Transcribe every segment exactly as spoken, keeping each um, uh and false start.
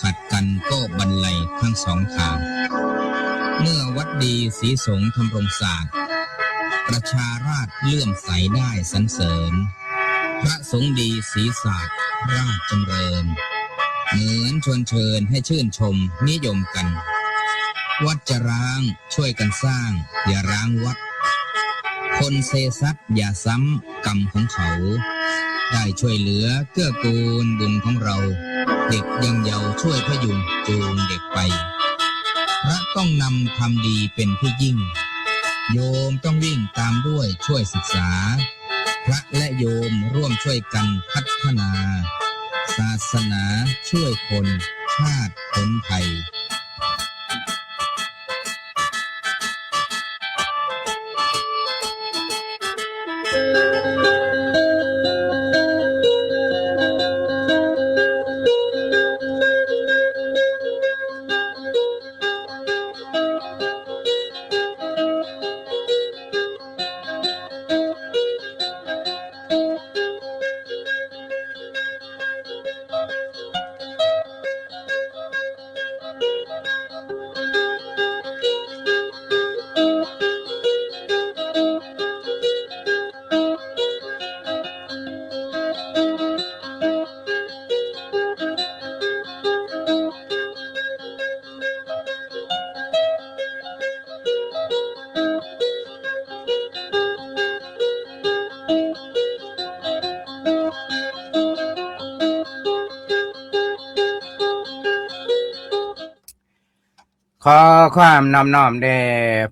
ขัดกันก็บรรลัยทั้งสองทาง เมื่อวัดดีศรีสงฆ์ทำรงศาสตร์ ประชาราษฎร์เลื่อมใสได้สรรเสริญ พระสงฆ์ดีศรีศาสตร์ราชจำเริญ เหมือนชวนเชิญให้ชื่นชมนิยมกัน วัดจะร้างช่วยกันสร้าง อย่าร้างวัด คนเซซัดอย่าซ้ำกรรมของเขา ได้ช่วยเหลือเกื้อกูลบุญของเรา เด็กยังเยาว์ช่วยพยุงจูงเด็กไป พระต้องนำความดีเป็นที่ยิ่ง โยมต้องวิ่งตามด้วยช่วยศึกษา พระและโยมร่วมช่วยกันพัฒนา ศาสนาช่วยคน ชาติพ้นภัย ขอความนอบน้อมแด่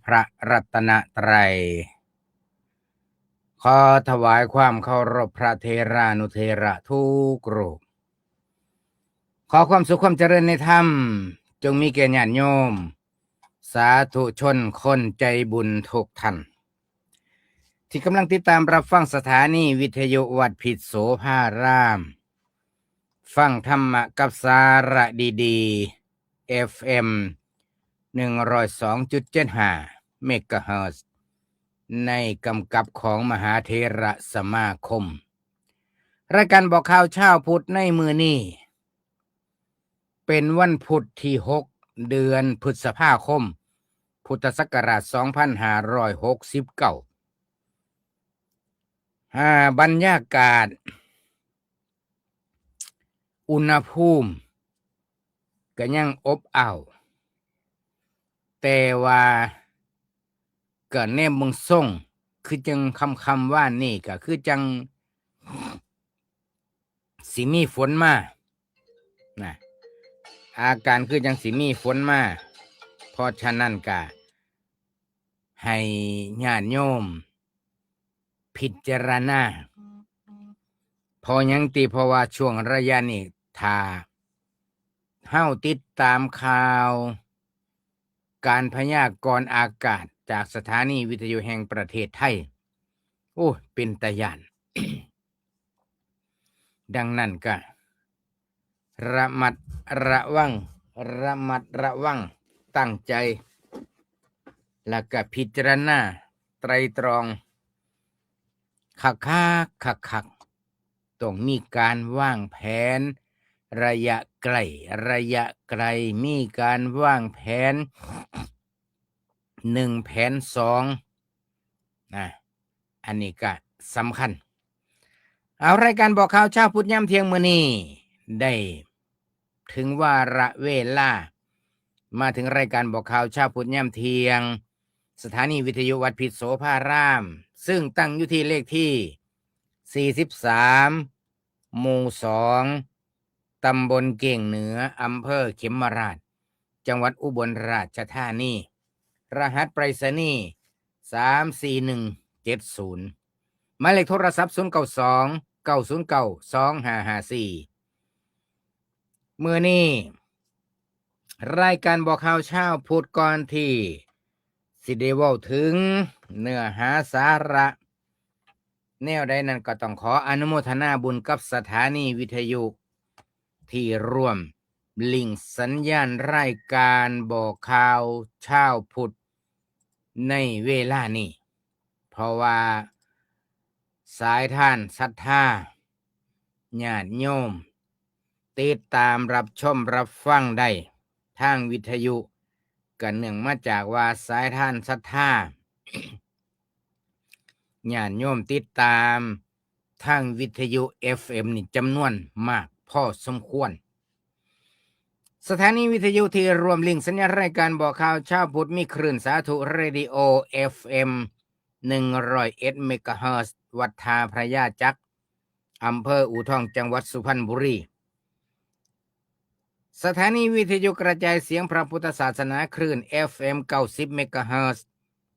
พระรัตนตรัย ขอถวายความเคารพพระเถรานุเถระทุกรูป ขอความสุขความเจริญในธรรม จงมีแก่ญาติโยม สาธุชนคนใจบุญทุกท่าน ที่กำลังติดตามรับฟังสถานีวิทยุวัดพิษโสภาราม ฟังธรรมะกับสาระดีๆ เอฟเอ็ม หนึ่งร้อยสองจุดเจ็ดห้า เมกะเฮิรตซ์ ในกำกับของมหาเถระสมาคม รายการบอกข่าวเช้าพุธในมื้อนี้ เป็นวันพุธที่หก เดือนพฤษภาคม พุทธศักราชสองพันห้าร้อยหกสิบเก้า อ่า บรรยากาศ อุณหภูมิก็ยังอบอ้าว แต่ว่าก็แนมเบิ่งทรง คือจังค่ำๆวานนี้ก็คือจังสิมีฝนมา นะ อาการคือจังสิมีฝนมา เพราะฉะนั้นก็ให้ญาติโยมพิจารณา เพราะหยังติ เพราะว่าช่วงระยะนี้ ถ้าเฮาติดตามข่าวการพยากรณ์อากาศจากสถานีวิทยุแห่งประเทศไทย โอ้ย เป็นตาย้าน ดังนั้นก็ระมัดระวัง ระมัดระวัง ตั้งใจ แล้วก็พิจารณาไตร่ตรอง คักคักคักคัก ต้องมีการวางแผนระยะใกล้ ระยะไกล มีการวางแผน หนึ่งแผนสอง นะ อันนี้ก็สำคัญ เอา รายการบอกข่าวเช้าพุธยามเที่ยงมื้อนี้ ได้ถึงวาระเวลา มาถึงรายการบอกข่าวเช้าพุธยามเที่ยง สถานีวิทยุวัดพิษโสภาราม ซึ่งตั้งอยู่ที่เลขที่ สี่สิบสาม หมู่สอง ตำบลเก่งเหนือ อำเภอเขมราฐ จังหวัดอุบลราชธานี รหัสไปรษณีย์ สามสี่หนึ่งเจ็ดศูนย์ หมายเลขโทรศัพท์ ศูนย์เก้าสอง เก้าศูนย์เก้า สองห้าห้าสี่ มื้อนี้ รายการบอกข่าวเช้าพุธ ก่อนที่สิได้เว้าถึงเนื้อหาสาระ แนวใดนั้นก็ต้องขออนุโมทนาบุญกับสถานีวิทยุ ที่ร่วมลิงก์สัญญาณรายการบอกข่าวเช้าพุธในเวลานี้ เพราะว่าสายทานศรัทธา ญาติโยม ติดตามรับชมรับฟังได้ทางวิทยุ ก็เนื่องมาจากว่าสายทานศรัทธา ญาติโยมติดตามทางวิทยุ เอฟเอ็ม นี่จำนวนมากพอสมควร สถานีวิทยุที่ร่วมลิงก์สัญญาณรายการบอกข่าวเช้าพุทธมีคลื่นสาธุเรดิโอ เอฟเอ็ม หนึ่งร้อยเอ็ดเมกะเฮิรตซ์ วัดท่าพระยาจักร อำเภออู่ทอง จังหวัดสุพรรณบุรี สถานีวิทยุกระจายเสียงพระพุทธศาสนาคลื่น เอฟเอ็ม เก้าสิบเมกะเฮิรตซ์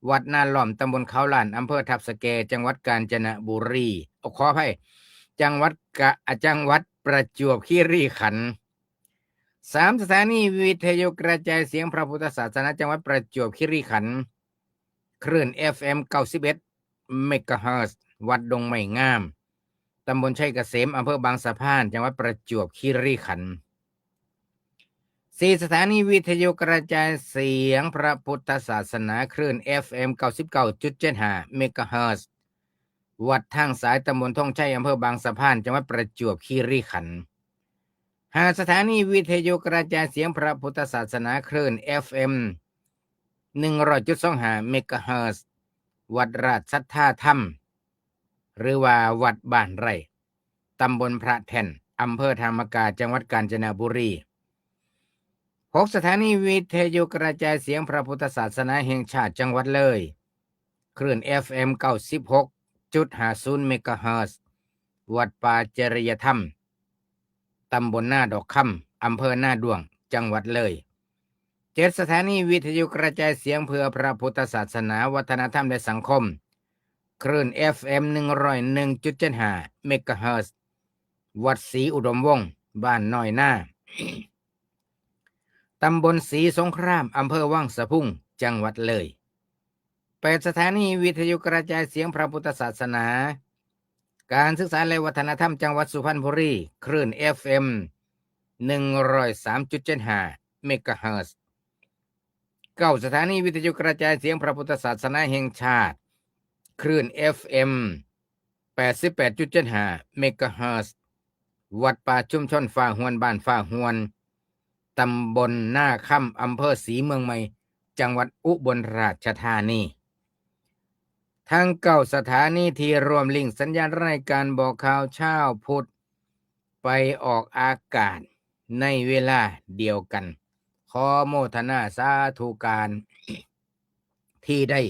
วัดนาล้อม ตำบลเขาล้าน อำเภอทับสะแก จังหวัดกาญจนบุรี เอ้อ ขออภัย จังหวัดกะ อ่ะ จังหวัดประจวบคีรีขันธ์ สาม สถานีวิทยุกระจายเสียงพระพุทธศาสนาจังหวัดประจวบคีรีขันธ์ คลื่น เอฟเอ็ม เก้าสิบเอ็ดเมกะเฮิรตซ์ วัดดงไม้งาม ตำบลชัยเกษม อำเภอบางสะพาน จังหวัดประจวบคีรีขันธ์ สี่ สถานีวิทยุกระจายเสียงพระพุทธศาสนาคลื่น เอฟเอ็ม เก้าสิบเก้าจุดเจ็ดห้าเมกะเฮิรตซ์ วัดทางสาย ตำบลธงชัย อำเภอบางสะพาน จังหวัดประจวบคีรีขันธ์ ห้า สถานีวิทยุกระจายเสียงพระพุทธศาสนาคลื่น เอฟเอ็ม หนึ่งร้อยจุดสองห้าเมกะเฮิรตซ์ วัดราชสัทธาธรรม หรือว่าวัดบ้านไร่ ตำบลพระแท่น อำเภอธามกา จังหวัดกาญจนบุรี หก สถานีวิทยุกระจายเสียงพระพุทธศาสนาแห่งชาติจังหวัดเลย คลื่น เอฟเอ็ม เก้าสิบหกจุดห้าศูนย์เมกะเฮิรตซ์ วัดป่าจริยธรรม ตำบลนาดอกคำ อำเภอนาด้วง จังหวัดเลย เจ็ด สถานีวิทยุกระจายเสียงเพื่อพระพุทธศาสนา วัฒนธรรม และสังคม คลื่น เอฟเอ็ม หนึ่งร้อยหนึ่งจุดเจ็ดห้าเมกะเฮิรตซ์ วัดศรีอุดมวงศ์ บ้านน้อยนา ตำบลศรีสงคราม อำเภอวังสะพุง จังหวัดเลย แปด สถานีวิทยุกระจายเสียงพระพุทธศาสนา การศึกษาและวัฒนธรรมจังหวัดสุพรรณบุรี คลื่น เอฟเอ็ม หนึ่งร้อยสามจุดเจ็ดห้าเมกะเฮิรตซ์ เก้า สถานีวิทยุกระจายเสียงพระพุทธศาสนาแห่งชาติ คลื่น เอฟเอ็ม แปดสิบแปดจุดเจ็ดห้าเมกะเฮิรตซ์ วัดป่าชุมชนฟ้าฮวน บ้านฟ้าฮวน ตำบลนาคำ อำเภอศรีเมืองใหม่ จังหวัดอุบลราชธานี ทั้งเก้าสถานีที่ร่วมลิงก์สัญญาณรายการบอกข่าวเช้าพุทธ ไปออกอากาศในเวลาเดียวกัน ขอโมทนาสาธุการ ที่ได้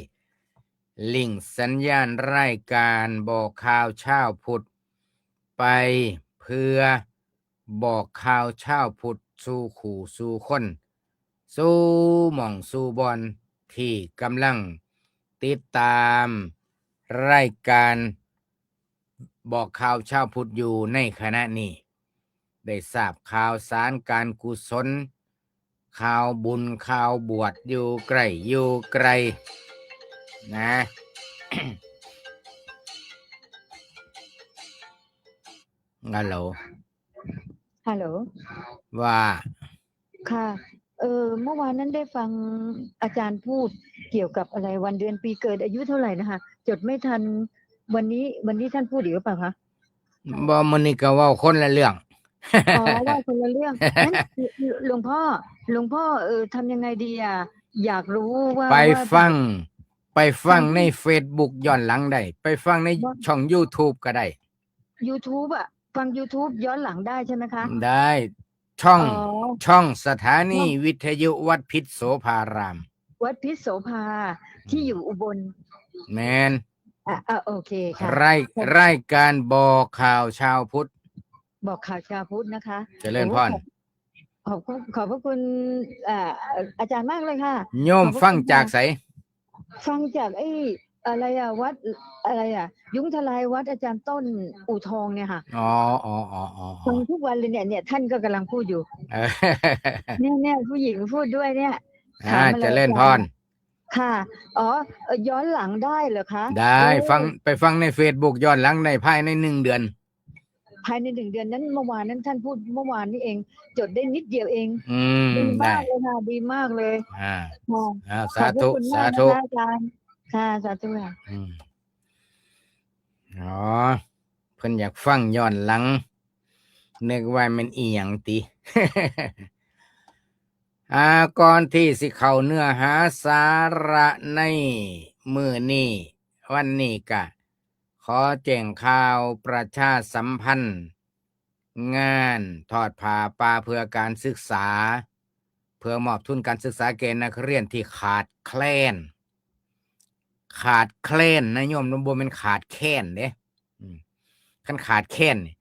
ลิงก์สัญญาณรายการบอกข่าวเช้าพุทธ ไปเพื่อบอกข่าวเช้าพุทธสู่คู่สู่คน สู่หม่องสู่บ่อนที่กำลังติดตามรายการบอกข่าวเช้าพุทธอยู่ในขณะนี้ ได้ทราบข่าวสารการกุศล ข่าวบุญข่าวบวชอยู่ใกล้อยู่ไกลนะ ฮัลโหล ฮัลโหล ว่า ค่ะ เออ เมื่อวานนั้นได้ฟังอาจารย์พูดเกี่ยวกับอะไร วันเดือนปีเกิด อายุเท่าไหร่นะคะ จดไม่ทัน วันนี้ วันนี้ท่านพูดอีกหรือเปล่าคะ บ่ มื้อนี้ก็เว้าคนละเรื่อง อ๋อ เว้าคนละเรื่อง งั้น หลวงพ่อ หลวงพ่อ เออ ทำยังไงดีอ่ะ อยากรู้ว่า ไป ว่า ฟัง ไปฟัง ฟัง ในเฟซบุ๊กย้อนหลังได้ ไปฟังใน ว่า ช่องยูทูบก็ได้ ยูทูบอ่ะ ฟังยูทูบย้อนหลังได้ใช่ไหมคะ ได้ ช่อง อ๋อ ช่องสถานี ช่อง วิทยุวัดพิษโสภาราม วัดพิษโสภา ที่อยู่อุบล แม่น อ่ะ อ่ะ โอเคค่ะ ราย ขอบ รายการบอกข่าวเช้าพุทธ บอกข่าวเช้าพุทธนะคะ เจริญพร โอ้ ขอบ ขอบคุณ ขอบพระคุณ อ่า อาจารย์มากเลยค่ะ โยม ขอบพระคุณ ฟังจาก ค่ะ ไส ฟังจากไอ้ อะไรอ่ะ วัด อะไรอ่ะ ยุ้งทลายวัดอาจารย์ต้นอู่ทองเนี่ยค่ะ อ๋อ อ๋อ อ๋อ อ๋อ ฟังทุกวันเลยเนี่ย เนี่ย ท่านก็กำลังพูดอยู่ เออ เนี่ย เนี่ย ผู้หญิงพูดด้วยเนี่ย อ่า ถามอะไร เจริญพร อาจารย์ ค่ะ อ๋อ เอ่อ ย้อนหลังได้เหรอคะ ได้ โอ้ ฟัง ไปฟังในเฟซบุ๊กย้อนหลังได้ภายในหนึ่งเดือน ภายในหนึ่งเดือนนั้น เมื่อวานนั้นท่านพูดเมื่อวานนี้เอง จดได้นิดเดียวเอง อืม ดีมาก ได้ เลยค่ะ ดีมากเลย อ่า ค่ะ อ่า ขอบพระ สาธุ คุณมาก สาธุ นะคะ อาจารย์ ค่ะ สาธุค่ะ อืม อ๋อ เพิ่นอยากฟังย้อนหลัง นึกว่ามันอีหยังติ อ่า ก่อนที่สิเข้าเนื้อหาสาระในมื้อนี้ วันนี้กะขอแจ้งข่าวประชาสัมพันธ์ งานทอดผ้าป่าเพื่อการศึกษา เพื่อมอบทุนการศึกษาแก่นักเรียนที่ขาดแคลน ขาดแคลนนะโยม บ่แม่นขาดแคลนเด้ อืม คันขาดแคลนนี่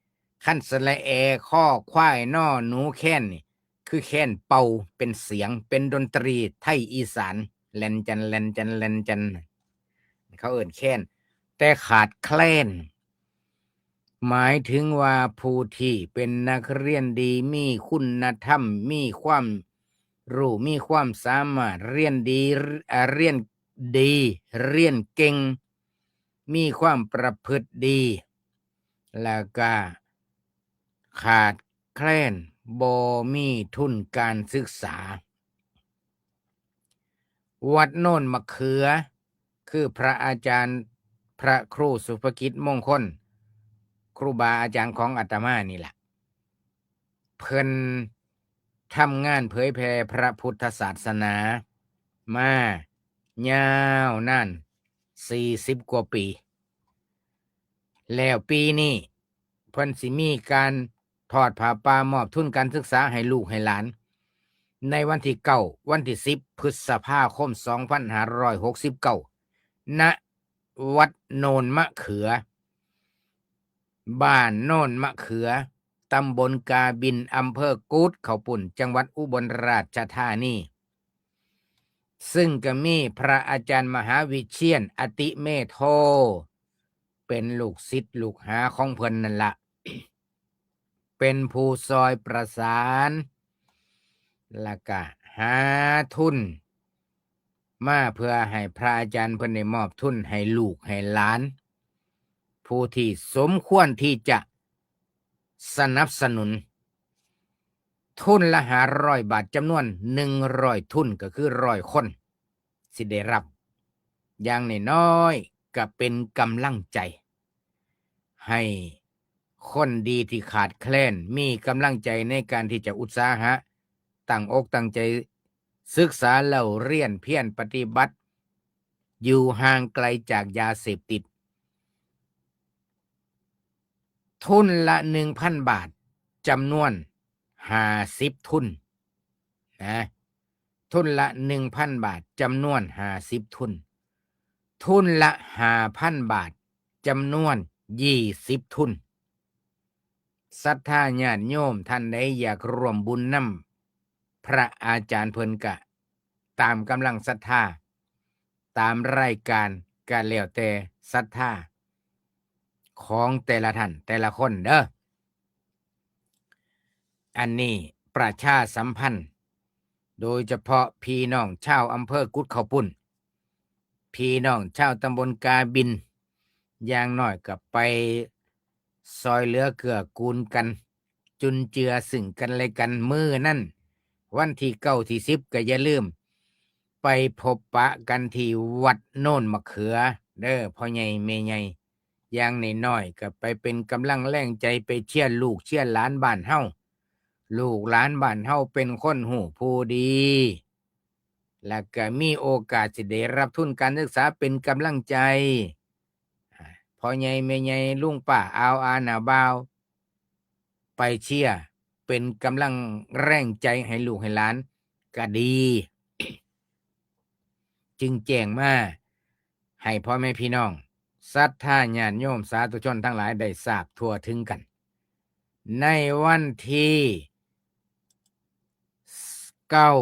คันสระแอ คอควาย นอหนู แคลนนี่ คือแคลนเป่าเป็นเสียง เป็นดนตรีไทยอีสาน แลนจัน แลนจัน แลนจัน เขาเอิ้นแคลน แต่ขาดแคลน หมายถึงว่าผู้ที่เป็นนักเรียนดี มีคุณธรรม มีความรู้ มีความสามารถ เรียนดี เอ่อ เรียนดี เรียนเก่ง มีความประพฤติดี แล้วก็ขาดแคลน บ่มีทุนการศึกษา วัดโนนมะเขือ คือพระอาจารย์ พระครูสุภกิจมงคล ครูบาอาจารย์ของอาตมานี่แหละ เพิ่นทำงานเผยแผ่พระพุทธศาสนามายาวนาน สี่สิบกว่าปี แล้วปีนี้เพิ่นสิมีการทอดผ้าป่ามอบทุนการศึกษาให้ลูกให้หลาน ในวันที่เก้า วันที่สิบ พฤษภาคม สองพันห้าร้อยหกสิบเก้า ณ วัดโนนมะเขือ บ้านโนนมะเขือ ตำบลกาบิน อำเภอกุดข้าวปุ้น จังหวัดอุบลราชธานี ซึ่งก็มีพระอาจารย์มหาวิเชียร อติเมโท เป็นลูกศิษย์ลูกหาของเพิ่นนั่นละ เป็นผู้ซอยประสาน แล้วก็หาทุนมาเพื่อให้พระอาจารย์เพิ่นได้มอบทุนให้ลูกให้หลาน ผู้ที่สมควรที่จะสนับสนุน ทุนละห้าร้อยบาท จำนวนหนึ่งร้อยทุน ก็คือร้อยคน สิได้รับ อย่างน้อยๆ ก็เป็นกำลังใจ ให้คนดีที่ขาดแคลน มีกำลังใจในการที่จะอุตสาหะ ตั้งอกตั้งใจศึกษาเล่าเรียนเพียรปฏิบัติ อยู่ห่างไกลจากยาเสพติด ทุนละหนึ่งพันบาท จำนวนห้าสิบทุน นะ ทุนละหนึ่งพันบาท จำนวนห้าสิบทุน ทุนละห้าพันบาท จำนวนยี่สิบทุน ศรัทธาญาติโยมท่านใดอยากร่วมบุญนำพระอาจารย์เพิ่นกะ ตามกำลังศรัทธา ตามรายการกะแล้วแต่ศรัทธา ของแต่ละท่านแต่ละคนเด้อ อันนี้ประชาสัมพันธ์ โดยเฉพาะพี่น้องชาวอำเภอกุดข้าวปุ้น พี่น้องชาวตำบลกาบิน อย่างน้อยก็ไปซอยเหลือเกื้อกูลกัน จุนเจือซึ่งกันและกัน มื้อนั้น วันที่เก้าที่สิบ ก็อย่าลืม ไปพบปะกันที่วัดโนนมะเขือ เด้อ พ่อใหญ่แม่ใหญ่ อย่างน้อยๆ ก็ไปเป็นกำลังแรงใจ ไปเชียร์ลูกเชียร์หลานบ้านเฮา ลูกหลานบ้านเฮาเป็นคนฮู้ผู้ดี แล้วก็มีโอกาสสิได้รับทุนการศึกษาเป็นกำลังใจ อ่า พ่อใหญ่แม่ใหญ่ ลุงป้า อาวอาน้าบ่าว ไปเชียร์ เป็นกำลังแรงใจให้ลูกให้หลานก็ดี จึงแจ้งมาให้พ่อแม่พี่น้อง ศรัทธาญาติโยมสาธุชนทั้งหลายได้ทราบทั่วถึงกัน ในวันที่เก้า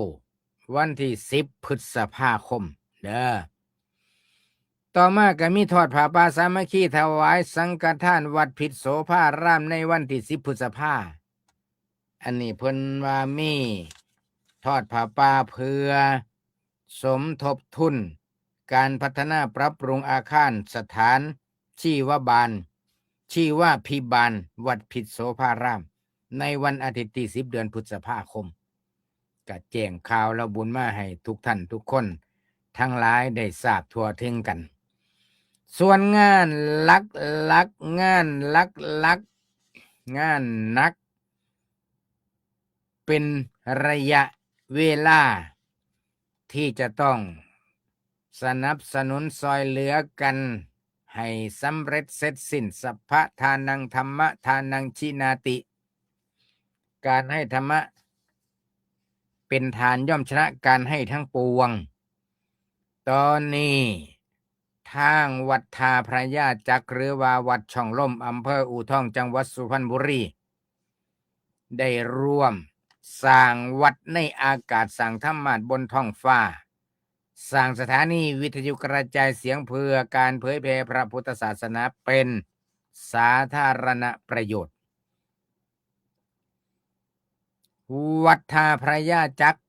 วันที่สิบพฤษภาคมเด้อ ต่อมาก็มีทอดผ้าป่าสามัคคีถวายสังฆทานวัดพิษโสภารามในวันที่สิบพฤษภา อันนี้เพิ่นว่ามีทอดผ้าป่าเพื่อสมทบทุนการพัฒนาปรับปรุงอาคารสถานชีวบาล ชีวาภิบาลวัดพิษโสภาราม ในวันอาทิตย์ที่สิบเดือนพฤษภาคม ก็แจ้งข่าวและบุญมาให้ทุกท่านทุกคนทั้งหลายได้ทราบทั่วถึงกัน ส่วนงานหลักๆ งานหลักๆ งานหนัก เป็นระยะเวลาที่จะต้องสนับสนุนซอยเหลือกันให้สำเร็จเสร็จสิ้น สัพพะทานังธรรมะทานังชินาติ การให้ธรรมะเป็นทานย่อมชนะการให้ทั้งปวง ตอนนี้ทางวัดท่าพระยาจักร หรือว่าวัดช่องลม อำเภออู่ทอง จังหวัดสุพรรณบุรี ได้ร่วมสร้างวัดในอากาศ สร้างธรรมาสน์บนท้องฟ้า สร้างสถานีวิทยุกระจายเสียงเพื่อการเผยแผ่พระพุทธศาสนาเป็นสาธารณประโยชน์ วัดท่าพระยาจักร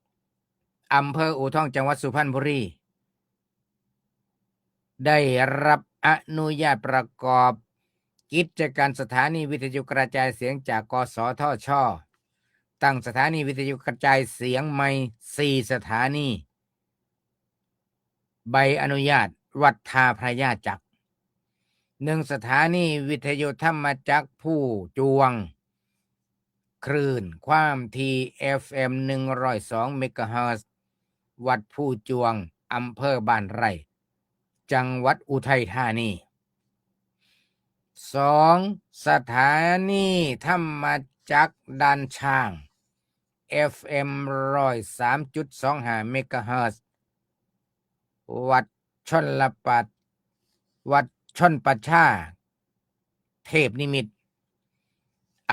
อำเภออู่ทอง จังหวัดสุพรรณบุรี ได้รับอนุญาตประกอบกิจการสถานีวิทยุกระจายเสียงจาก กสทช. ตั้งสถานีวิทยุกระจายเสียงใหม่สี่สถานี ใบอนุญาตวัดท่าพระยาจักร หนึ่ง สถานีวิทยุธรรมจักรภูจวง คลื่นความถี่ เอฟเอ็ม หนึ่งร้อยสองเมกะเฮิรตซ์ วัดภูจวง อำเภอบ้านไร่ จังหวัดอุทัยธานี สอง สถานีธรรมจักรด่านช้าง เอฟเอ็ม ร้อยสามจุดสองห้าเมกะเฮิรตซ์ วัดชลประ วัดชลประชา เทพนิมิตร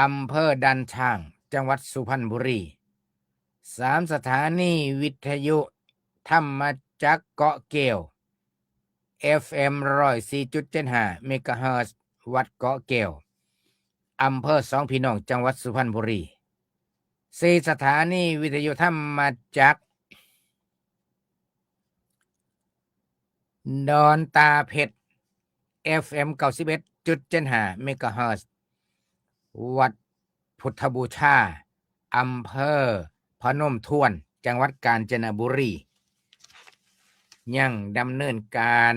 อำเภอด่านช้าง จังหวัดสุพรรณบุรี สาม สถานีวิทยุธรรมจักรเกาะแก้ว เอฟเอ็ม ร้อยสี่จุดเจ็ดห้าเมกะเฮิรตซ์ วัดเกาะแก้ว อำเภอสองพี่น้อง จังหวัดสุพรรณบุรี สี่ สถานีวิทยุธรรมจักรดอนตาเพชร เอฟเอ็ม เก้าสิบเอ็ดจุดเจ็ดห้าเมกะเฮิรตซ์ วัดพุทธบูชา อำเภอพนมทวน จังหวัดกาญจนบุรี ยังดำเนินการ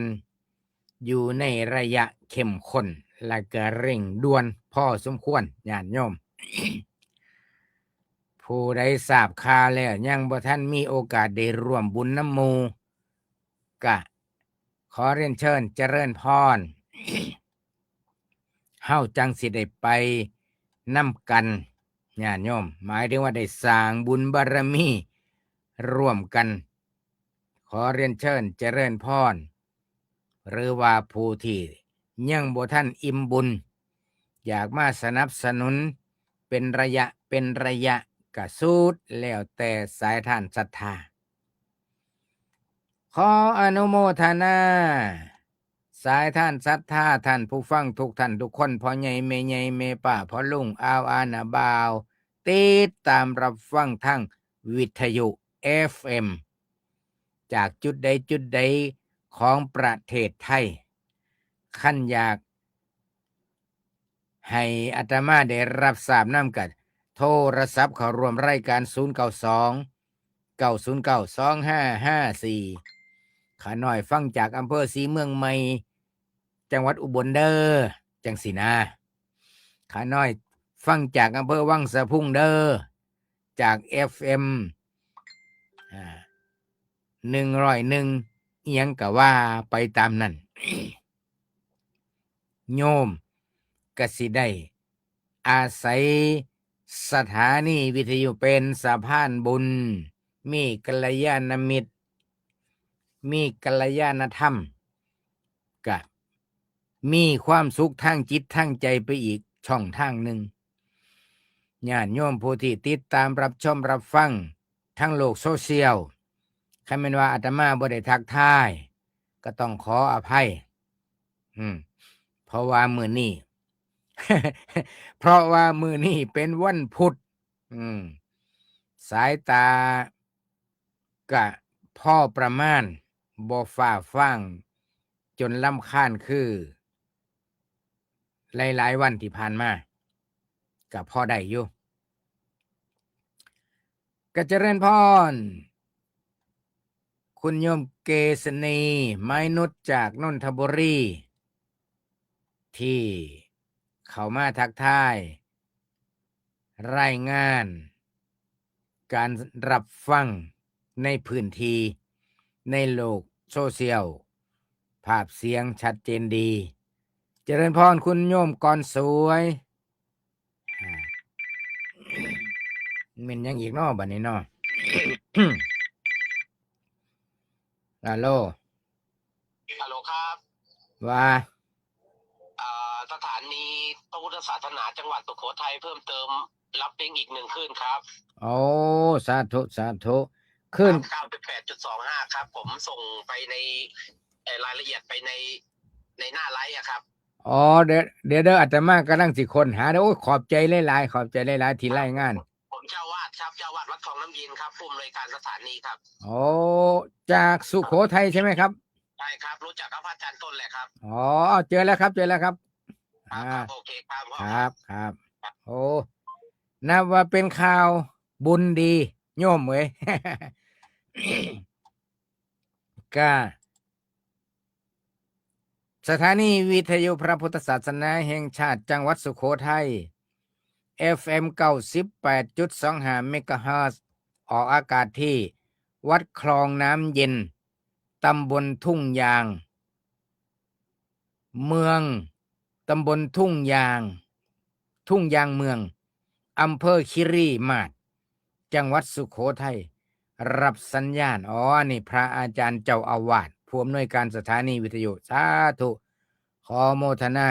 อยู่ในระยะเข้มข้น และก็เร่งด่วนพอสมควร ญาติโยม ผู้ใดทราบข่าวแล้วยังบ่ทันมีโอกาสได้ร่วมบุญนำหมู่ กะขอเรียนเชิญเจริญพร เฮาจั่งสิได้ไปนำกัน ญาติโยม หมายถึงว่าได้สร้างบุญบารมีร่วมกัน ขอเรียนเชิญเจริญพร หรือว่าผู้ที่ยังบ่ทันอิ่มบุญ อยากมาสนับสนุนเป็นระยะเป็นระยะ กะสุดแล้วแต่สายทานศรัทธา ขออนุโมทนา สายทานศรัทธาท่านผู้ฟังทุกท่านทุกคน พ่อใหญ่แม่ใหญ่แม่ป้าพ่อลุงอาวอาน้าบ่าว ติดตามรับฟังทางวิทยุ เอฟเอ็ม จากจุดใดจุดใดของประเทศไทย คันอยากให้อาตมาได้รับทราบนำ กะโทรศัพท์เข้าร่วมรายการ ศูนย์เก้าสอง เก้าศูนย์เก้า สองห้าห้าสี่ ข้าน้อยฟังจากอำเภอศรีเมืองใหม่ จังหวัดอุบลเด้อ จั่งซี้นะ ข้าน้อยฟังจากอำเภอวังสะพุงเด้อ จาก เอฟเอ็ม อ่า หนึ่งร้อยหนึ่ง อิหยังกะว่าไปตามนั้น โยมกะสิได้อาศัยสถานีวิทยุเป็นสะพานบุญ มีกัลยาณมิตร มีกัลยาณธรรม กะมีความสุขทางจิตทางใจไปอีกช่องทางหนึ่ง ญาติโยมผู้ที่ติดตามรับชมรับฟังทางโลกโซเชียล คันแม่นว่าอาตมาบ่ได้ทักทาย ก็ต้องขออภัย อืม เพราะว่ามื้อนี้ เพราะว่ามื้อนี้เป็นวันพุธ อืม สายตากะพอประมาณ บ่ฟ้าฟางจนรำคาญคือหลายๆวันที่ผ่านมา กะพอได้อยู่ กะเจริญพร คุณโยมเกษณี ไม้นุชจากนนทบุรี ที่เข้ามาทักทาย รายงาน การรับฟังในพื้นที่ ในโลกโซเชียล ภาพเสียงชัดเจนดี เจริญพรคุณโยมกรสวย อ่า แม่นหยังอีกเนาะบัดนี้เนาะ ฮัลโหล ฮัลโหลครับ ว่า อ่า สถานีพระพุทธศาสนาจังหวัดสุโขทัยเพิ่มเติม รับลิงก์อีกหนึ่งคลื่นครับ โอ้ สาธุ สาธุ คลื่น ครับ เก้าสิบแปดจุดสองห้า ครับ ผมส่งไปใน เอ่อ รายละเอียดไปใน ในหน้าไลฟ์อะครับ อ๋อ เดี๋ยว เดี๋ยวเด้อ อาตมากำลังสิค้นหาเด้อ โอ้ย ขอบใจหลายๆ ขอบใจหลายๆ ที่รายงาน ผมเจ้าวาดครับ เจ้าวาดวัดคลองน้ำเย็นครับ ผู้อำนวยการสถานีครับ โอ้ จากสุโขทัยใช่ไหมครับ ใช่ครับ รู้จักกับพระอาจารย์ต้นแหละครับ อ๋อ เจอแล้วครับ เจอแล้วครับ ครับ อ่า ครับ โอเคครับ ครับ ครับ โอ้ นับว่าเป็นข่าวบุญดี โยมเอ้ย ก็ สถานีวิทยุพระพุทธศาสนาแห่งชาติจังหวัดสุโขทัย เอฟเอ็ม เก้าสิบแปดจุดสองห้า เมกะเฮิรตซ์ ออกอากาศที่วัดคลองน้ำเย็น ตำบลทุ่งยาง เมือง ตำบลทุ่งยาง ทุ่งยางเมือง อำเภอคิริมาศ จังหวัดสุโขทัย รับสัญญาณ อ๋อ นี่พระอาจารย์เจ้าอาวาส ผู้อำนวยการสถานีวิทยุ สาธุ ขอโมทนา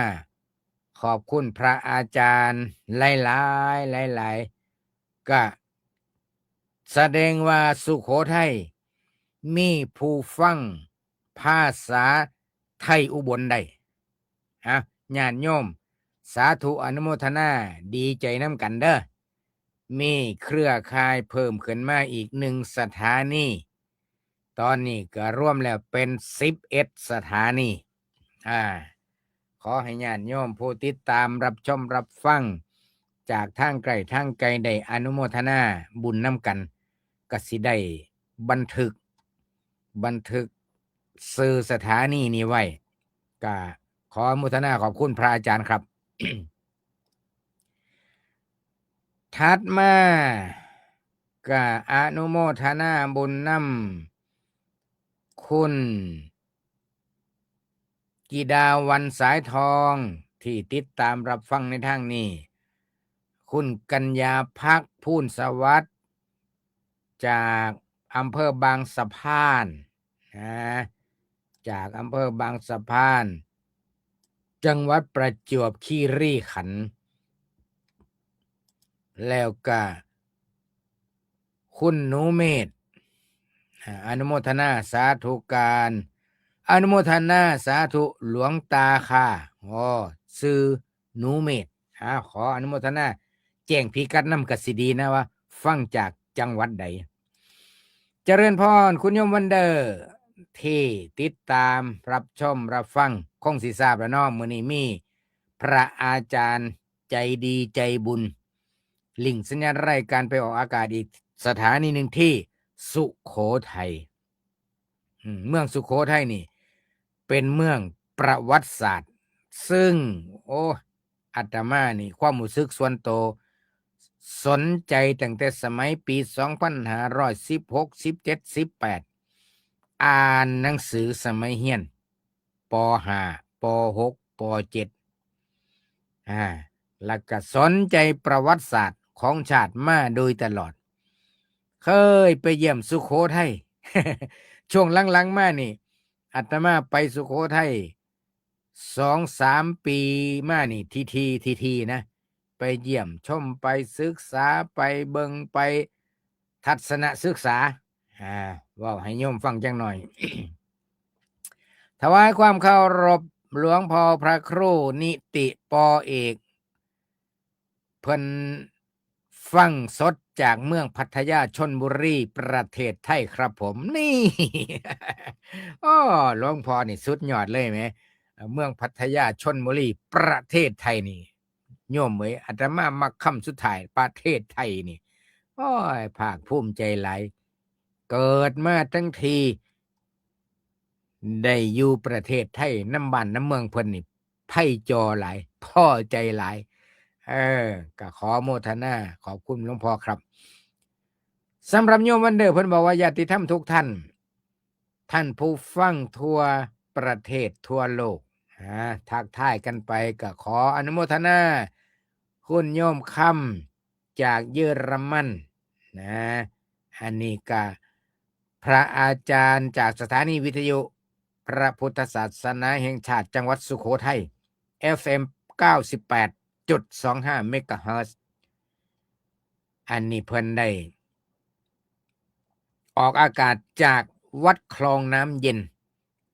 ขอบคุณพระอาจารย์หลายๆ หลายๆ ก็แสดงว่าสุโขทัยมีผู้ฟังภาษาไทยอุบลได้ อ่ะ ญาติโยม สาธุอนุโมทนา ดีใจนำกันเด้อ มีเครือข่ายเพิ่มขึ้นมาอีกหนึ่งสถานี ตอนนี้ก็รวมแล้วเป็นสิบเอ็ดสถานี อ่า ขอให้ญาติโยมผู้ติดตามรับชมรับฟัง จากทางไกลทางไกลได้อนุโมทนาบุญนำกัน ก็สิได้บันทึก บันทึกชื่อสถานีนี้ไว้ ก็ขออนุโมทนาขอบคุณพระอาจารย์ครับ ถัดมาก็อนุโมทนาบุญนำคุณ กิดาวันสายทอง ที่ติดตามรับฟังในทางนี้ คุณกัญญาภักดิ์ พูนสวัสดิ์ จากอำเภอบางสะพาน นะ จากอำเภอบางสะพาน จังหวัดประจวบคีรีขันธ์ แล้วก็ คุณหนูเมธ อ่า อนุโมทนาสาธุการ อนุโมทนาสาธุหลวงตาค่ะ อ๋อ ชื่อหนูเมธ อ่า ขออนุโมทนา แจ้งพิกัดนำก็สิดีนะว่า ฟังจากจังหวัดใด เจริญพร คุณโยมวันเดอร์ ที่ติดตามรับชมรับฟัง คงสิทราบแล้วเนาะ มื้อนี้มีพระอาจารย์ใจดีใจบุญ ลิงก์สัญญาณรายการไปออกอากาศอีกสถานีหนึ่งที่สุโขทัย อืม เมืองสุโขทัยนี่ เป็นเมืองประวัติศาสตร์ ซึ่ง โอ้ อาตมานี่ ความรู้สึกส่วนตัว สนใจตั้งแต่สมัยปีสองพันห้าร้อยสิบหก สิบเจ็ด สิบแปด อ่านหนังสือสมัยเรียน ป.ห้า ป.หก ป.เจ็ด อ่า แล้วก็สนใจประวัติศาสตร์ของชาติมาโดยตลอด เคยไปเยี่ยมสุโขทัย ช่วงหลังๆ มานี่ อาตมาไปสุโขทัย สองสามปีมานี่ ทีๆ ทีๆ นะ ไปเยี่ยมชม ไปศึกษา ไปเบิ่ง ไปทัศนศึกษา อ่า เว้าให้โยมฟังจักหน่อย ถวายความเคารพหลวงพ่อพระครูนิติ ป.เอก เพิ่นฟังสดจากเมืองพัทยา ชลบุรี ประเทศไทยครับผม นี่ อ้อ หลวงพ่อนี่สุดยอดเลยแหม เมืองพัทยา ชลบุรี ประเทศไทยนี่ โยมเอ้ย อาตมามักคำสุดท้าย ประเทศไทยนี่ โอ้ย ภาคภูมิใจหลาย เกิดมาทั้งที ได้อยู่ประเทศไทย นำบ้านนำเมืองเพิ่นนี่ ไพจ่อหลาย พอใจหลาย เออ ก็ขอโมทนา ขอบคุณหลวงพ่อครับ สำหรับโยมวันเดอร์เพิ่นบอกว่า ญาติธรรมทุกท่าน ท่านผู้ฟังทั่วประเทศทั่วโลก อ่า ทักทายกันไป ก็ขออนุโมทนา คุณโยมคำจากเยอรมันนะ อันนี้ก็พระอาจารย์จากสถานีวิทยุพระพุทธศาสนาแห่งชาติจังหวัดสุโขทัย เอฟเอ็ม เก้าสิบแปดจุดสองห้า เมกะเฮิรตซ์ อันนี้เพิ่นได้ ออกอากาศจากวัดคลองน้ำเย็น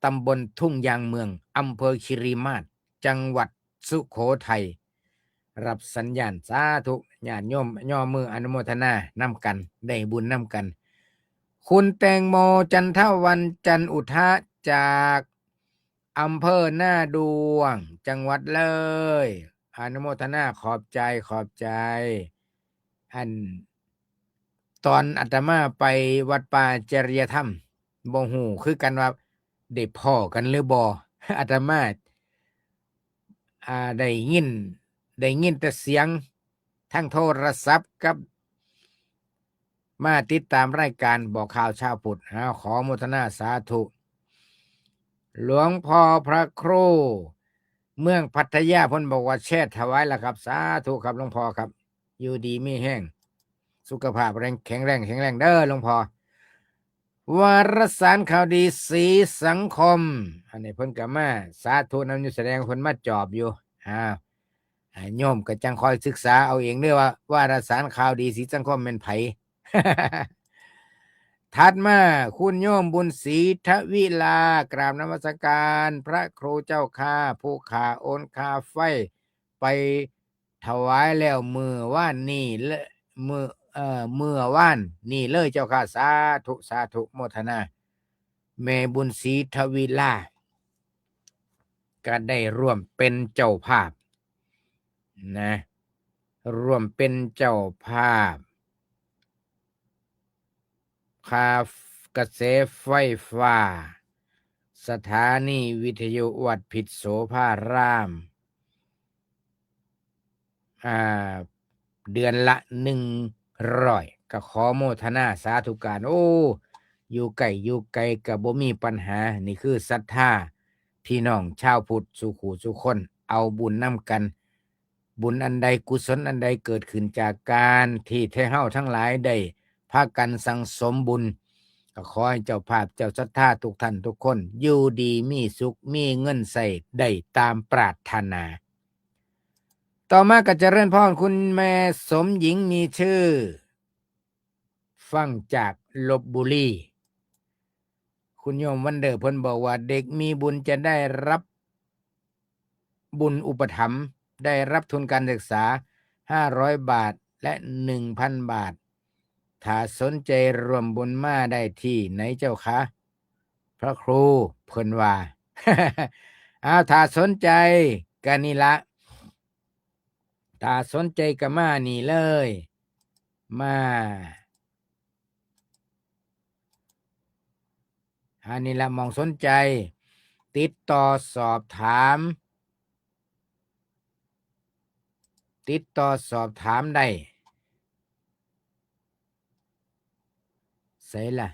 ตำบลทุ่งยางเมือง อำเภอคีรีมาศ จังหวัดสุโขทัย รับสัญญาณ สาธุ ญาติโยมย่อมืออนุโมทนานำกัน ได้บุญนำกัน คุณแตงโม จันทวัน จันอุทะ จากอำเภอหน้าด้วง จังหวัดเลย อนุโมทนา ขอบใจ ขอบใจ อัน ตอนอาตมาไปวัดป่าจริยธรรม บ่ฮู้คือกันว่าได้พ้อกันหรือบ่ อาตมา อ่า ได้ยิน ได้ยินแต่เสียงทางโทรศัพท์กับ มาติดตามรายการบอกข่าวชาวพุทธ อ้าว ขออนุโมทนาสาธุ หลวงพ่อพระครู เมืองพัทยา เพิ่นบอกว่าแชร์ถวายแล้วครับ สาธุครับหลวงพ่อครับ อยู่ดีมีแฮง สุขภาพแรง แข็งแรง แข็งแรงเด้อหลวงพ่อ วารสารข่าวดีสีสังคม อันนี้เพิ่นก็มาสาธุนำอยู่ แสดงเพิ่นมาจอบอยู่ อ้าว อ่า โยมก็จั่งคอยศึกษาเอาเองเด้อว่า วารสารข่าวดีสีสังคมแม่นไผ ถัดมา คุณโยมบุญศรีทวิลา กราบนมัสการพระครูเจ้าข้า ผู้ข้าโอนค่าไฟไปถวายแล้วมื้อวานนี้และ มื้อ เอ่อ มื้อวานนี้เลยเจ้าข้า สาธุ สาธุ โมทนา แม่บุญศรีทวิลา ก็ได้ร่วมเป็นเจ้าภาพนะ ร่วมเป็นเจ้าภาพ ค่ากระแสไฟฟ้า สถานีวิทยุวัดพิษโสภาราม อ่า เดือนละหนึ่งร้อย ก็ขอโมทนาสาธุการ โอ้ อยู่ไกลอยู่ไกลก็บ่มีปัญหา นี่คือศรัทธาพี่น้องชาวพุทธสู่คู่สู่คน เอาบุญนำกัน บุญอันใดกุศลอันใดเกิดขึ้นจากการที่เฮาทั้งหลายได้พากันสั่งสมบุญ ก็ขอให้เจ้าภาพเจ้าศรัทธาทุกท่านทุกคน อยู่ดีมีสุข มีเงินใช้ได้ตามปรารถนา ต่อมาก็เจริญพรคุณแม่สมหญิงมีชื่อ ฟังจากลพบุรี คุณโยมวันเดอร์เพิ่นบอกว่า เด็กมีบุญจะได้รับบุญอุปถัมภ์ ได้รับทุนการศึกษาห้าร้อยบาท และหนึ่งพันบาท ถ้าสนใจร่วมบุญมาได้ที่ไหนเจ้าคะ พระครูเพิ่นว่า อ้าว ถ้าสนใจก็นี่ละ ถ้าสนใจก็มานี่เลย มา อันนี้ละหม่องสนใจ ติดต่อสอบถาม ติดต่อสอบถามได้ ไสล่ะ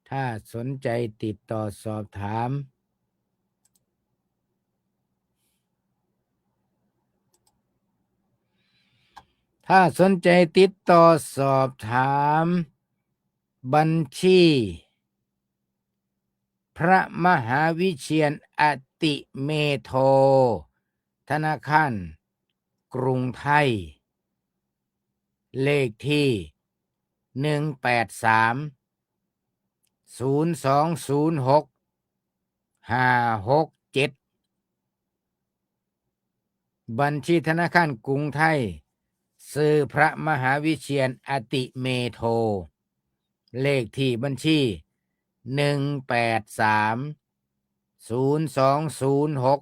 ถ้าสนใจติดต่อสอบถาม ถ้าสนใจติดต่อสอบถาม บัญชี พระมหาวิเชียรอติเมโท ธนาคารกรุงไทย เลขที่ หนึ่งแปดสาม ศูนย์สองศูนย์หก ห้าหกเจ็ด บัญชีธนาคารกรุงไทย ชื่อพระมหาวิเชียรอติเมโท เลขที่บัญชี หนึ่งแปดสาม ศูนย์สองศูนย์หก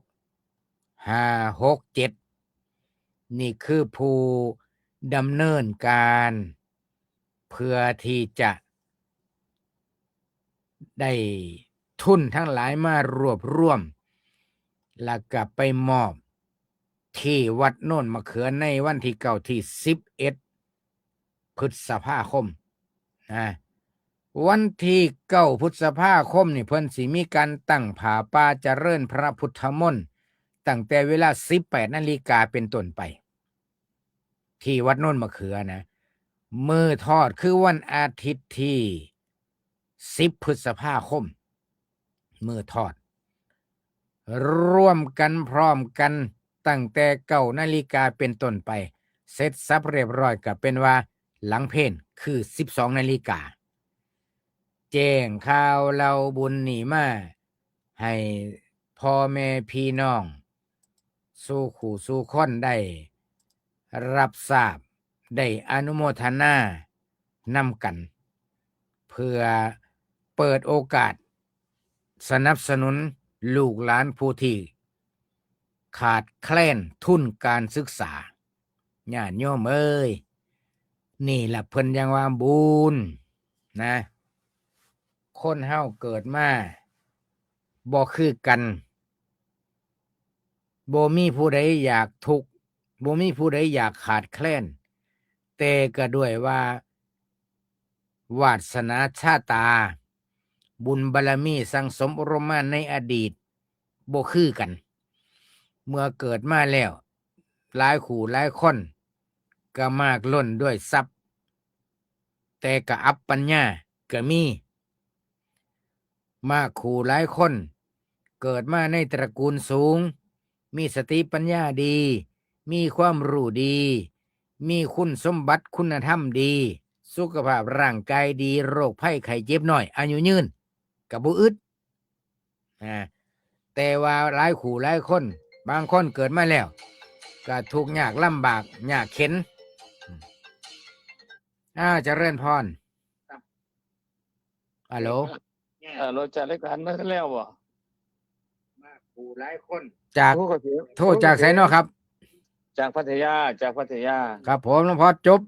ห้าหกเจ็ด นี่คือผู้ดำเนินการ เพื่อที่จะได้ทุนทั้งหลายมารวบรวม แล้วก็ไปมอบที่วัดโนนมะเขือในวันที่เก้า ที่สิบเอ็ด พฤษภาคม นะ วันที่เก้าพฤษภาคมนี่เพิ่นสิมีการตั้งผ้าป่าเจริญพระพุทธมนต์ ตั้งแต่เวลาสิบแปดนาฬิกาเป็นต้นไป ที่วัดโนนมะเขือนะ มื้อทอดคือวันอาทิตย์ที่สิบพฤษภาคม มื้อทอด ร่วมกันพร้อมกันตั้งแต่เก้านาฬิกาเป็นต้นไป เสร็จสับเรียบร้อยก็เป็นว่าหลังเพลคือสิบสองนาฬิกา แจ้งข่าวเล่าบุญนี่มาให้พ่อแม่พี่น้อง สู่คู่สู่คนได้รับทราบ ได้อนุโมทนานำกัน เพื่อเปิดโอกาสสนับสนุนลูกหลานผู้ที่ขาดแคลนทุนการศึกษา ญาติโยมเอ้ย นี่ล่ะเพิ่นยังว่าบุญนะ คนเฮาเกิดมาบ่คือกัน บ่มีผู้ใดอยากทุกข์ บ่มีผู้ใดอยากขาดแคลน แต่ก็ด้วยว่าวาสนาชะตา บุญบารมีสั่งสมอบรมมาในอดีต บ่คือกัน เมื่อเกิดมาแล้ว หลายคู่หลายคนก็มากล้นด้วยทรัพย์ แต่ก็อับปัญญาก็มี มากคู่หลายคน เกิดมาในตระกูลสูง มีสติปัญญาดี มีความรู้ดี มีคุณสมบัติคุณธรรมดี สุขภาพร่างกายดี โรคภัยไข้เจ็บน้อย อายุยืน ก็บ่อึด อ่า แต่ว่าหลายคู่หลายคน บางคนเกิดมาแล้ว ก็ทุกข์ยากลำบาก ยากเข็ญ อ้าว เจริญพร ฮัลโหล ฮัลโหล จัดรายการมาแล้วบ่ จาก โทรจากไสเนาะครับ จากพัทยา จากพัทยา ครับผม หลวงพ่อ จบ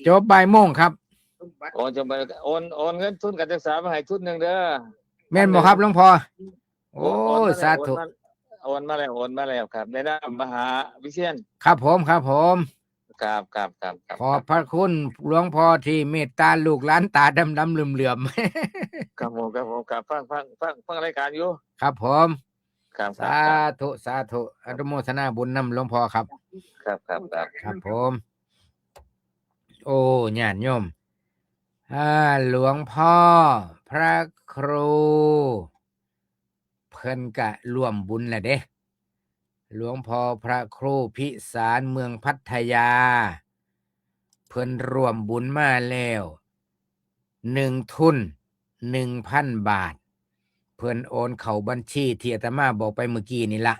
จบบ่ายโมงครับ โอ้ จบบ่าย โอน โอนเงินทุนการศึกษามาให้ทุนหนึ่งเด้อ แม่นบ่ครับ หลวงพ่อ โอ้ โอนมาแล้ว สาธุ โอนมา โอนมาแล้ว โอนมาแล้วครับ ในนามมหาวิเชียร ครับผม ครับผม ครับ ครับ ครับ ครับ ขอบพระคุณหลวงพ่อที่เมตตาลูกหลานตาดำๆเหลื่อมๆ ครับผม ครับผม ครับ ฟัง ฟัง ฟัง ฟังรายการอยู่ ครับผม ครับ ครับ สาธุ สาธุ อนุโมทนาบุญนำหลวงพ่อครับ ครับ ครับ ครับ ครับผม โอ้ ญาติโยม อ่า หลวงพ่อพระครู เพิ่นกะร่วมบุญแหละเด้ หลวงพ่อพระครูพิสารเมืองพัทยา เพิ่นร่วมบุญมาแล้ว หนึ่งทุน หนึ่งพันบาท เพิ่นโอนเข้าบัญชีที่อาตมาบอกไปเมื่อกี้นี่ละ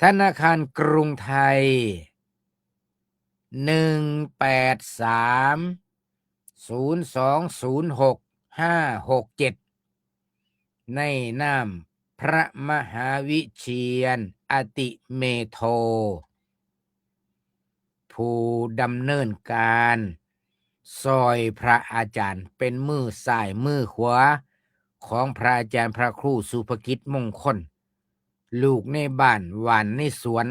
ธนาคารกรุงไทย หนึ่งแปดสาม ศูนย์สองศูนย์หก ห้าหกเจ็ด ในนามพระมหาวิเชียรอติเมโท ผู้ดำเนินการซอยพระอาจารย์ เป็นมือซ้ายมือขวาของพระอาจารย์พระครูสุภกิจมงคล ลูกในบ้านหว่านในสวน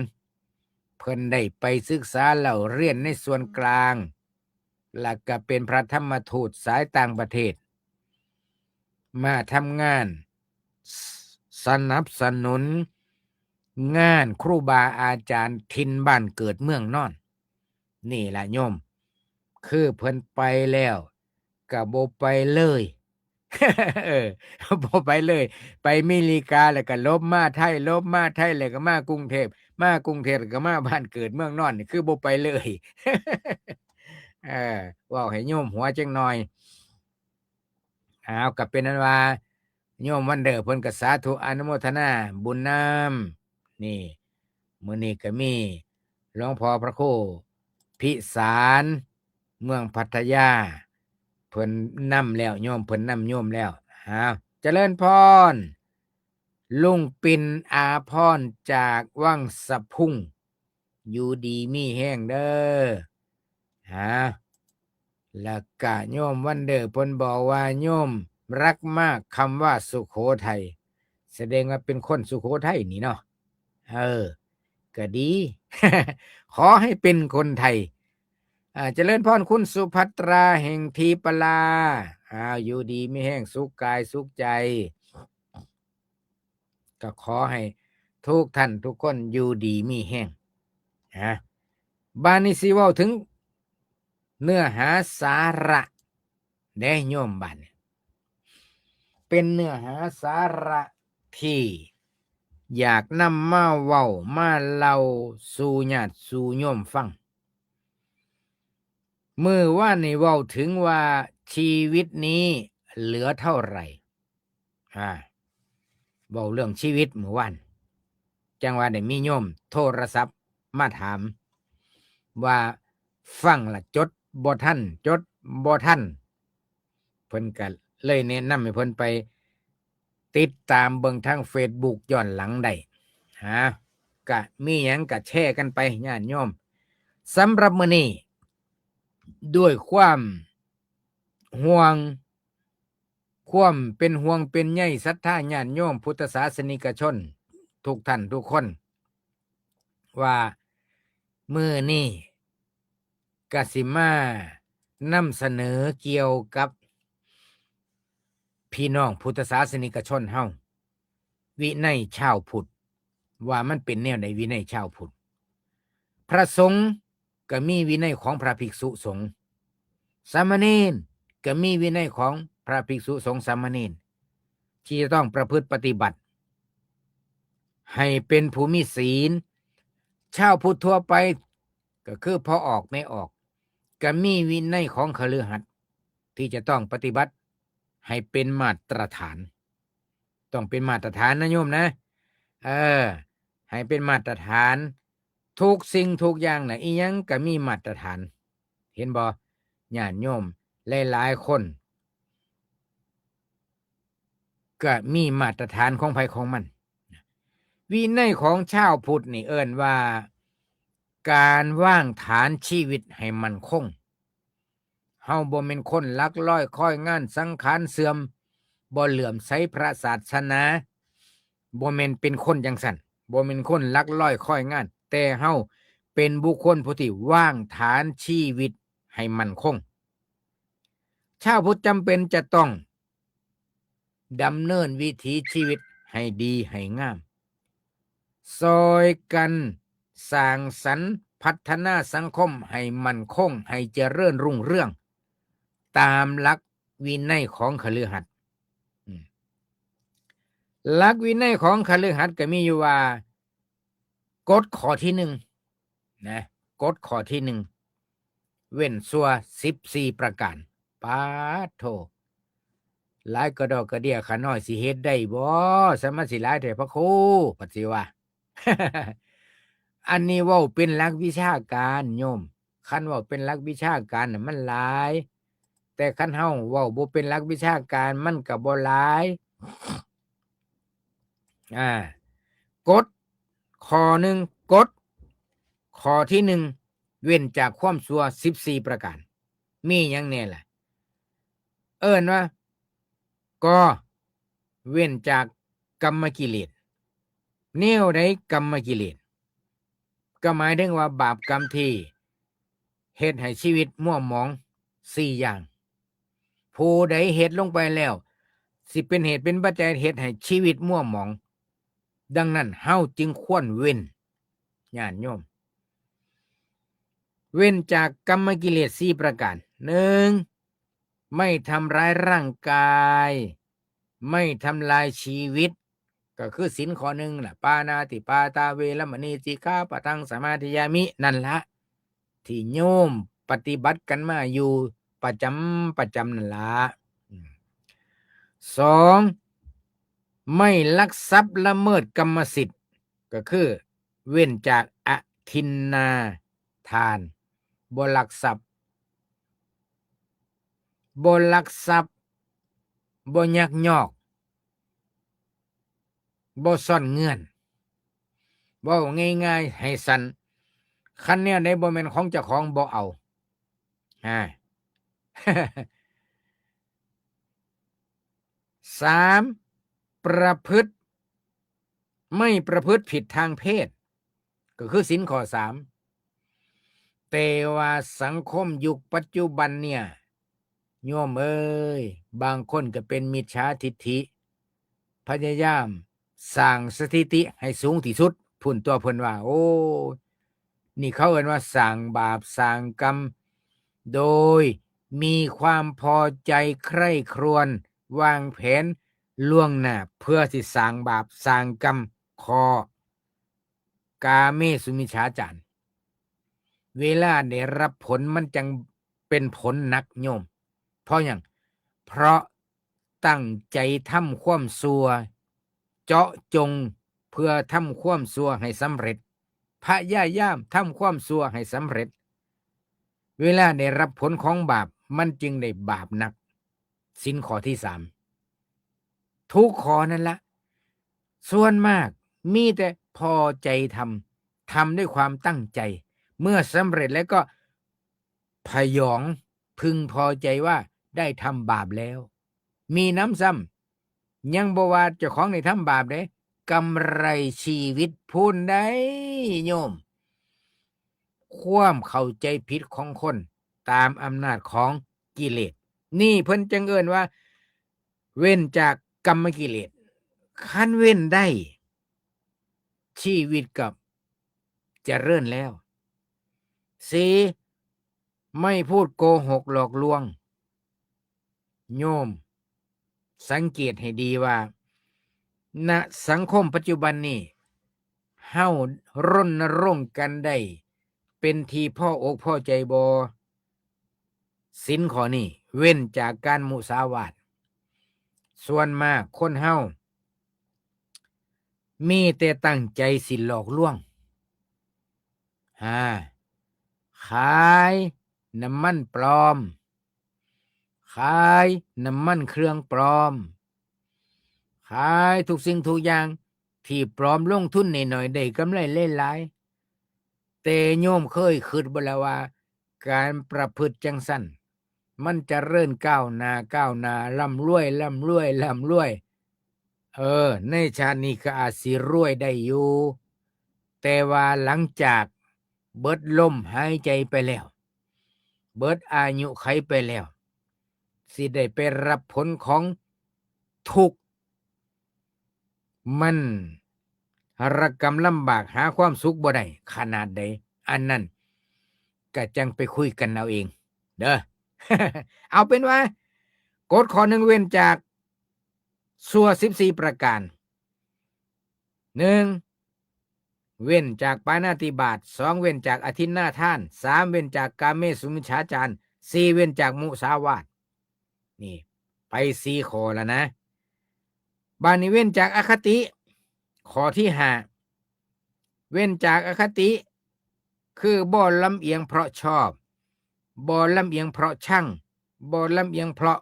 เพิ่นได้ไปศึกษาเล่าเรียนในส่วนกลาง และก็เป็นพระธรรมทูตสายต่างประเทศ มาทำงานส- สนับสนุนงานครูบาอาจารย์ถิ่นบ้านเกิดเมืองนอน นี่ล่ะโยม คือเพิ่นไปแล้วก็บ่ไปเลย เออ บ่ไปเลย ไปอเมริกาแล้วก็ลบมาไทย ลบมาไทยแล้วก็มากรุงเทพฯ มากรุงเทพฯแล้วก็มาบ้านเกิดเมืองนอน นี่คือบ่ไปเลย เออ เว้าให้โยมหัวจักหน่อย อ้าว ก็เป็นอันว่า โยมวันเดอร์เพิ่นก็สาธุอนุโมทนาบุญนำ นี่ มื้อนี้ก็มีหลวงพ่อพระครูพิสาร เมืองพัทยา เพิ่นนำแล้วโยม เพิ่นนำโยมแล้ว อ้าว เจริญพร ลุงปิ่นอาภรณ์จากวังสะพุง อยู่ดีมีแฮงเด้อ ฮะ แล้วกะโยมวันเดอร์เพิ่นบอกว่าโยมรักมากคำว่าสุโขทัย แสดงว่าเป็นคนสุโขทัยนี่เนาะ เออ ก็ดี ขอให้เป็นคนไทย อ่า เจริญพรคุณสุภัตราแห่งทีปลา อ้าว อยู่ดีมีแฮง สุขกายสุขใจ ก็ขอให้ทุกท่านทุกคนอยู่ดีมีแฮง นะ บาดนี้สิเว้าถึงเนื้อหาสาระเด้โยม บาดนี้ เป็นเนื้อหาสาระที่อยากนำมาเว้ามาเล่าสู่ญาติสู่โยมฟัง มื้อวานนี่เว้าถึงว่าชีวิตนี้เหลือเท่าไหร่ อ่า เว้าเรื่องชีวิตมื้อวาน จั่งว่าได้มีโยมโทรศัพท์มาถาม ว่าฟังละจดบ่ทัน จดบ่ทัน เพิ่นก็เลยแนะนำให้เพิ่นไปติดตามเบิ่งทางเฟซบุ๊กย้อนหลังได้ ฮะ ก็มีหยังก็แชร์กันไปญาติโยม สำหรับมื้อนี้ ด้วยความห่วง ความเป็นห่วงเป็นใยศรัทธาญาติโยมพุทธศาสนิกชนทุกท่านทุกคน ว่ามื้อนี้กะสิมานำเสนอเกี่ยวกับพี่น้องพุทธศาสนิกชนเฮา วินัยชาวพุทธ ว่ามันเป็นแนวใดวินัยชาวพุทธ พระสงฆ์ก็มีวินัยของพระภิกษุสงฆ์ สามเณรก็มีวินัยของพระภิกษุสงฆ์สามเณร ที่จะต้องประพฤติปฏิบัติ ให้เป็นผู้มีศีล ชาวพุทธทั่วไปก็คือพ่อออกแม่ออก ก็มีวินัยของคฤหัสถ์ที่จะต้องปฏิบัติให้เป็นมาตรฐาน ต้องเป็นมาตรฐานนะโยมนะ เออ ให้เป็นมาตรฐาน ทุกสิ่งทุกอย่างนะ อีหยังก็มีมาตรฐาน เห็นบ่ ญาติโยมหลายๆคน ก็มีมาตรฐานของไผของมัน วินัยของชาวพุทธนี่เอิ้นว่า การวางฐานชีวิตให้มั่นคง เฮาบ่แม่นคนลักลอยคอยงาน สังขารเสื่อม บ่เหลื่อมใสพระศาสนา บ่แม่นเป็นคนจั่งซั้น บ่แม่นคนลักลอยคอยงาน แต่เฮาเป็นบุคคลผู้ที่วางฐานชีวิตให้มั่นคง ชาวพุทธจำเป็นจะต้องดำเนินวิถีชีวิตให้ดีให้งาม ซอยกันสร้างสรรค์พัฒนาสังคมให้มั่นคง ให้เจริญรุ่งเรือง ตามหลักวินัยของคฤหัสถ์ อืม หลักวินัยของคฤหัสถ์ก็มีอยู่ว่า กฎข้อที่หนึ่งนะ กฎข้อที่หนึ่ง เว้นชั่วสิบสี่ประการ ปาดโธ่ หลายกระดอกกระเดี้ยข้าน้อยสิเฮ็ดได้บ่ สมาสิหลายแท้พระครู ปัดสิว่า อันนี้เว้าเป็นหลักวิชาการโยม คันเว้าเป็นหลักวิชาการน่ะมันหลาย แต่คันเฮาเว้าบ่เป็นหลักวิชาการมันก็บ่หลาย อ่า กฎข้อหนึ่ง กฎข้อที่หนึ่ง เว้นจากความชั่วสิบสี่ประการ มีหยังแน่ล่ะ เอิ้นว่า ก เว้นจากกรรมกิเลส แนวใดกรรมกิเลส ก็หมายถึงว่าบาปกรรมที่เฮ็ดให้ชีวิตมัวหมองสี่อย่าง ผู้ใดเฮ็ดลงไปแล้ว สิเป็นเหตุเป็นปัจจัยเฮ็ดให้ชีวิตมัวหมอง ดังนั้นเฮาจึงควรเว้น ญาติโยม เว้นจากกรรมกิเลสสี่ประการ หนึ่ง ไม่ทำร้ายร่างกาย ไม่ทำลายชีวิต ก็คือศีลข้อหนึ่งล่ะ ปาณาติปาตาเวรมณีสิกขาปะทังสมาธิยามิ นั่นละ ที่โยมปฏิบัติกันมาอยู่ประจำประจำนั่นละ อืม สอง ไม่ลักทรัพย์ละเมิดกรรมสิทธิ์ ก็คือเว้นจากอทินนาทาน บ่ลักทรัพย์ บ่ลักทรัพย์ บ่ยักยอก บ่ซ่อนเงื่อน เว้าง่ายๆ ให้สั้น คันแนวใดบ่แม่นของเจ้าของบ่เอา อ่า สาม ประพฤติ ไม่ประพฤติผิดทางเพศ ก็คือศีลข้อสาม แต่ว่าสังคมยุคปัจจุบันเนี่ย โยมเอ้ย บางคนก็เป็นมิจฉาทิฏฐิ พยายามสร้างสถิติให้สูงที่สุด พุ้นตัวเพิ่นว่า โอ้ นี่เขาเอิ้นว่าสร้างบาปสร้างกรรม โดยมีความพอใจใคร่ครวญวางแผนล่วงหน้า เพื่อสิสร้างบาปสร้างกรรม ข้อกาเมสุมิจฉาจาร เวลาได้รับผลมันจั่งเป็นผลหนักโยม เพราะหยัง เพราะตั้งใจทำความชั่ว เจาะจงเพื่อทำความชั่วให้สำเร็จ พยายามทำความชั่วให้สำเร็จ เวลาได้รับผลของบาปมันจึงได้บาปหนัก ศีลข้อที่สาม ทุกข้อนั่นละ ส่วนมากมีแต่พอใจทำ ทำด้วยความตั้งใจ เมื่อสำเร็จแล้วก็พยองพึงพอใจว่าได้ทำบาปแล้ว มีนำซ้ำ ยังบ่ว่าเจ้าของได้ทำบาปเด้ กำไรชีวิตพู้นได้โยม ความเข้าใจผิดของคนตามอำนาจของกิเลส นี่เพิ่นจั่งเอิ้นว่า เว้นจากกรรมกิเลส คันเว้นได้ ชีวิตก็เจริญแล้ว สี่ ไม่พูดโกหกหลอกลวง โยม สังเกตให้ดีว่า ณ สังคมปัจจุบันนี้ เฮารณรงค์กันได้เป็นที่พออกพอใจบ่ ศีลข้อนี้ เว้นจากการมุสาวาท ส่วนมากคนเฮา มีแต่ตั้งใจสิหลอกลวง ห้า ขายน้ำมันปลอม ขายน้ำมันเครื่องปลอม ขายทุกสิ่งทุกอย่างที่ปลอม ลงทุนน้อยๆ ได้กำไรหลายๆ แต่โยมเคยคิดบ่ล่ะว่า การประพฤติจั่งซั้น มันเจริญก้าวหน้าก้าวหน้า ร่ำรวยร่ำรวยร่ำรวย เออ ในชาตินี้ก็อาจสิรวยได้อยู่ แต่ว่าหลังจากเบิดลมหายใจไปแล้ว เบิดอายุขัยไปแล้ว สิได้ไปรับผลของทุกข์ มันระกำลำบากหาความสุขบ่ได้ขนาดใด อันนั้นก็จั่งไปคุยกันเอาเอง เด้อ เอาเป็นว่า กฎข้อหนึ่งเว้นจาก ชั่วสิบสี่ประการ หนึ่ง เว้นจากปาณาติบาต สอง เว้นจากอทินนาทาน สาม เว้นจากกาเมสุมิจฉาจาร สี่ เว้นจากมุสาวาท นี่ ไปสี่ข้อแล้วนะ บาดนี้เว้นจากอคติ ข้อที่ห้า เว้นจากอคติ คือบ่ลำเอียงเพราะชอบ บ่ลำเอียงเพราะชัง บ่ลำเอียงเพราะ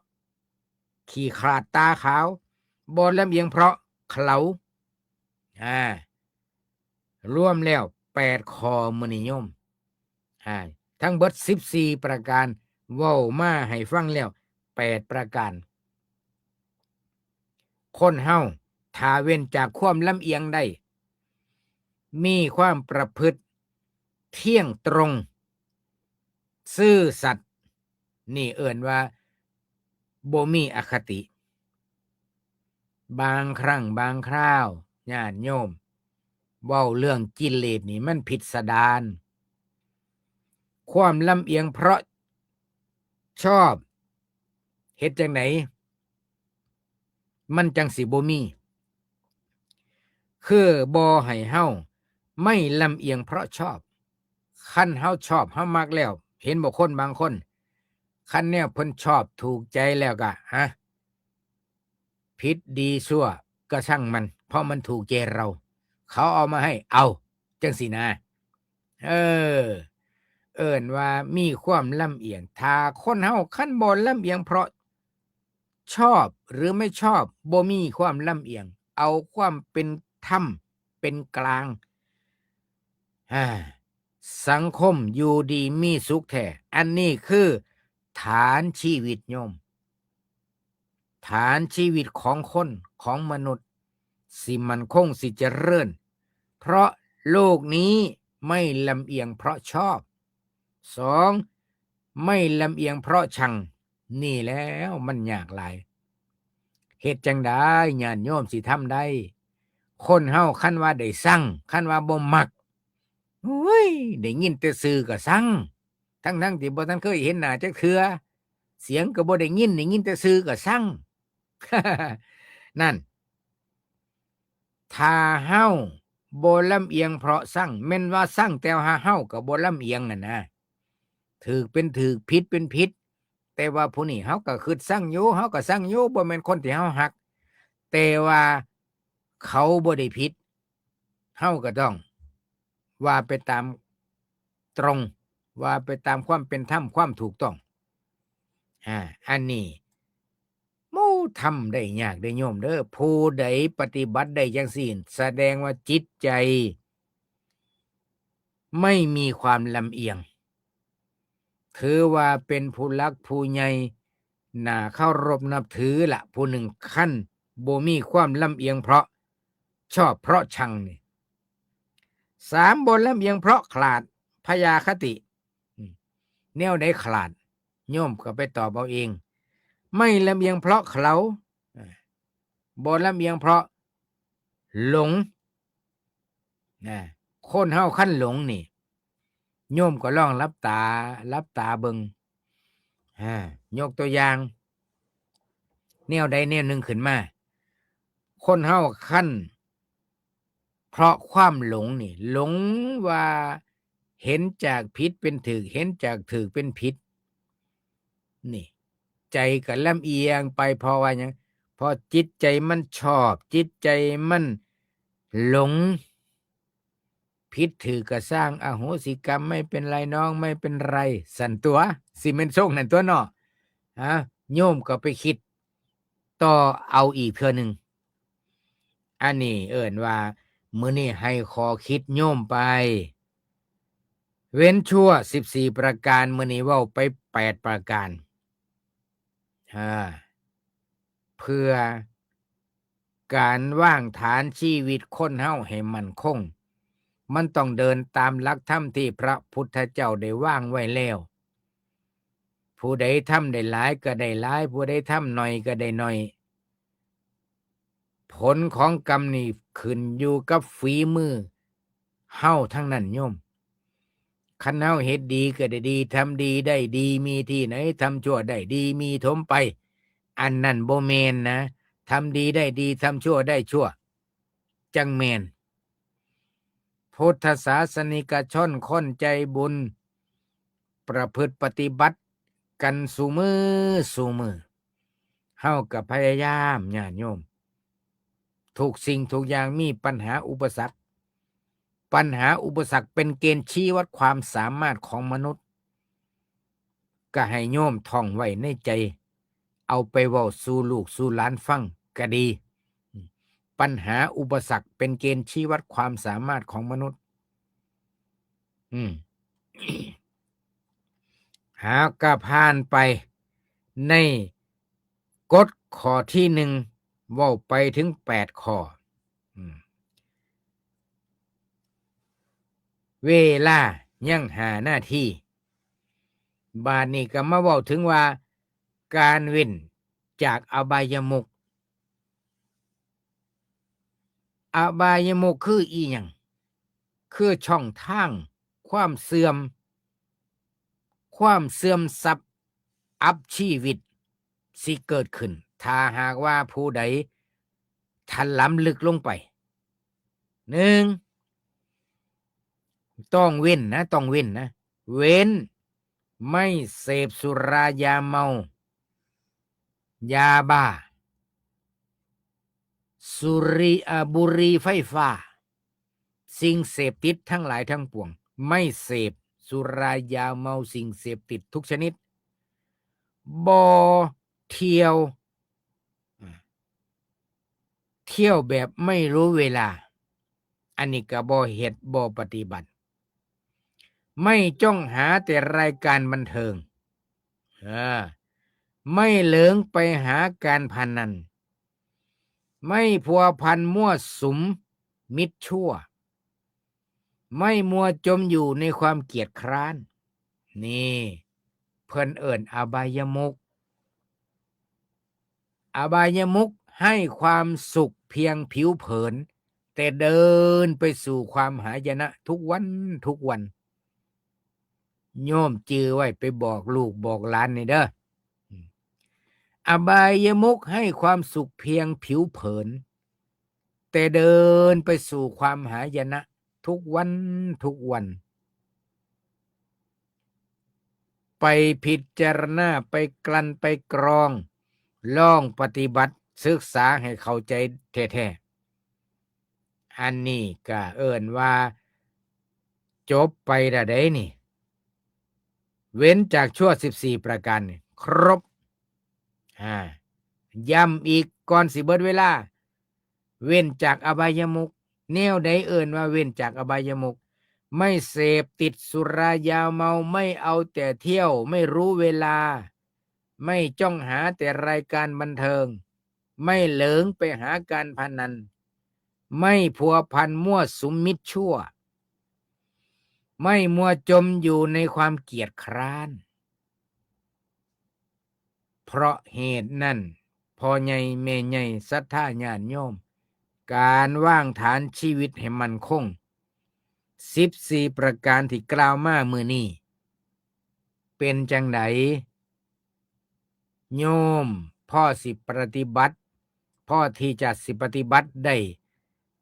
ขี้ขลาดตาขาว บ่ลำเอียงเพราะเขลา อ่า รวมแล้วแปดข้อมื้อนี้โยม อ่า ทั้งเบิดสิบสี่ประการ เว้ามาให้ฟังแล้วแปดประการ คนเฮาถ้าเว้นจากความลำเอียงได้ มีความประพฤติเที่ยงตรง ซื่อสัตย์ นี่เอิ้นว่าบ่มีอคติ บางครั้งบางคราว ญาติโยม เว้าเรื่องกิเลสนี่มันพิสดาร ความลำเอียงเพราะชอบ เฮ็ดจั่งใดมันจั่งสิบ่มี คือบ่ให้เฮาไม่ลำเอียงเพราะชอบ คันเฮาชอบเฮามักแล้ว เห็นบ่คนบางคน คันแนวเพิ่นชอบถูกใจแล้วก็ ฮะ ผิดดีชั่วก็ช่างมัน เพราะมันถูกใจเรา เขาเอามาให้ เอา จั่งซี้นะ เออ เอิ้นว่ามีความลำเอียง ถ้าคนเฮาคันบ่ลำเอียงเพราะชอบหรือไม่ชอบ บ่มีความลำเอียง เอาความเป็นธรรมเป็นกลาง อ่า สังคมอยู่ดีมีสุขแท้ อันนี้คือฐานชีวิตโยม ฐานชีวิตของคน ของมนุษย์ สิมั่นคง สิเจริญ เพราะโลกนี้ไม่ลำเอียงเพราะชอบ สอง ไม่ลำเอียงเพราะชัง นี่แล้วมันยากหลาย เฮ็ดจั่งใดญาติโยมสิทำได้ คนเฮาคันว่าได้ซัง คันว่าบ่มัก โอ้ย ได้ยินแต่ชื่อก็ซัง ทั้งๆที่บ่ทันเคยเห็นหน้าจักเทื่อ เสียงก็บ่ได้ยิน ได้ยินแต่ชื่อก็ซัง นั่น ถ้าเฮาบ่ลำเอียงเพราะซัง แม่นว่าซังแต่ว่าเฮาก็บ่ลำเอียงนั่นนะ ถูกเป็นถูก ผิดเป็นผิด แต่ว่าผู้นี้เฮาก็คิดซังอยู่ เฮาก็ซังอยู่ บ่แม่นคนที่เฮาฮัก แต่ว่าเขาบ่ได้ผิด เฮาก็ต้องว่าไปตามตรง ว่าไปตามความเป็นธรรม ความถูกต้อง อ่า อันนี้ หมู่ทำได้ยากเด้อโยมเด้อ ผู้ใดปฏิบัติได้จั่งซี้ แสดงว่าจิตใจ ไม่มีความลำเอียง ถือว่าเป็นผู้หลักผู้ใหญ่ น่าเคารพนับถือละผู้หนึ่ง คันบ่มีความลำเอียงเพราะชอบเพราะชังนี่ สาม บ่ลำเอียงเพราะขลาด พยาคติ อืม แนวใดขลาด โยมก็ไปตอบเอาเอง ไม่ลำเอียงเพราะเขา อ่า บ่ลำเอียงเพราะหลง นะ คนเฮาคันหลงนี่ โยมก็ลองหลับตา หลับตาเบิ่ง อ่า ยกตัวอย่าง แนวใดแนวหนึ่งขึ้นมา คนเฮาคัน เพราะความหลงนี่ หลงว่าเห็นจากผิดเป็นถูก เห็นจากถูกเป็นผิด นี่ ใจก็ลำเอียงไป เพราะว่าหยัง เพราะจิตใจมันชอบ จิตใจมันหลง ผิดถูกก็ซ่าง อโหสิกรรม ไม่เป็นไรน้อง ไม่เป็นไร ซั่นตั๊ว สิแม่นทรงนั่นตั๊วเนาะ ฮะ โยมก็ไปคิดต่อเอาอีกเทื่อหนึ่ง อันนี้เอิ้นว่า มื้อนี้ให้ข้อคิดโยมไป เว้นชั่วสิบสี่ประการ มื้อนี้เว้าไปแปดประการ อ่า เพื่อการวางฐานชีวิตคนเฮาให้มั่นคง มันต้องเดินตามหลักธรรมที่พระพุทธเจ้าได้วางไว้แล้ว ผู้ใดทำได้หลายก็ได้หลาย ผู้ใดทำน้อยก็ได้น้อย ผลของกรรมนี่ขึ้นอยู่กับฝีมือเฮาทั้งนั้นโยม คันเฮาเฮ็ดดีก็ได้ดี ทำดีได้ดีมีที่ไหน ทำชั่วได้ดีมีถมไป อันนั้นบ่แม่นนะ ทำดีได้ดี ทำชั่วได้ชั่ว จั่งแม่น พุทธศาสนิกชนคนใจบุญ ประพฤติปฏิบัติกันซุมื้อซุมื้อ เฮาก็พยายาม ญาติโยม ทุกสิ่งทุกอย่างมีปัญหาอุปสรรค ปัญหาอุปสรรคเป็นเกณฑ์ชี้วัดความสามารถของมนุษย์ ก็ให้โยมท่องไว้ในใจ เอาไปเว้าสู่ลูกสู่หลานฟังก็ดี ปัญหาอุปสรรคเป็นเกณฑ์ชี้วัดความสามารถของมนุษย์ อืม หากก็ผ่านไปในกฎข้อที่หนึ่ง เว้าไปถึงแปดข้อ อืม เวลายังห้านาที บาดนี้ก็มาเว้าถึงว่า การเว้นจากอบายมุข อบายมุขคืออีหยัง คือช่องทางความเสื่อม ความเสื่อมทรัพย์ อับชีวิต สิเกิดขึ้น ถ้าหากว่าผู้ใดถลำลึกลงไป หนึ่ง ต้องเว้นนะ ต้องเว้นนะ เว้น ไม่เสพสุรายาเมา ยาบ้า สุริ เอ่อ บุหรี่ไฟฟ้า สิ่งเสพติดทั้งหลายทั้งปวง ไม่เสพสุรายาเมา สิ่งเสพติดทุกชนิด บ่เที่ยว อ่า เที่ยวแบบไม่รู้เวลา อันนี้ก็บ่เฮ็ด บ่ปฏิบัติ ไม่จ้องหาแต่รายการบันเทิง เออ ไม่เหลิงไปหาการพนัน ไม่พัวพันมั่วสุมมิตรชั่ว ไม่มัวจมอยู่ในความเกียจคร้าน นี่ เพิ่นเอิ้นอบายมุข อบายมุขให้ความสุขเพียงผิวเผิน แต่เดินไปสู่ความหายนะทุกวันทุกวัน โยมจื่อไว้ไปบอกลูกบอกหลานนี่เด้อ อืม อบายมุขให้ความสุขเพียงผิวเผิน แต่เดินไปสู่ความหายนะทุกวันทุกวัน ไปพิจารณา ไปกลั่น ไปกรอง ลองปฏิบัติศึกษาให้เข้าใจแท้ๆ อันนี้ก็เอิ้นว่าจบไปแล้วเด้นี่ เว้นจากชั่วสิบสี่ประการนี่ครบ อ่า ย้ำอีกก่อนสิเบิดเวลา เว้นจากอบายมุข แนวใดเอิ้นว่าเว้นจากอบายมุข ไม่เสพติดสุรายาเมา ไม่เอาแต่เที่ยว ไม่รู้เวลา ไม่จ้องหาแต่รายการบันเทิง ไม่เหลิงไปหาการพนัน ไม่พัวพันมั่วสุมมิจฉาชั่ว ไม่มัวจมอยู่ในความเกียจคร้าน เพราะเหตุนั้น พ่อใหญ่แม่ใหญ่ศรัทธาญาติโยม การวางฐานชีวิตให้มั่นคง สิบสี่ประการที่กล่าวมามื้อนี้ เป็นจั่งใด โยมพอสิปฏิบัติ พอที่จะสิปฏิบัติได้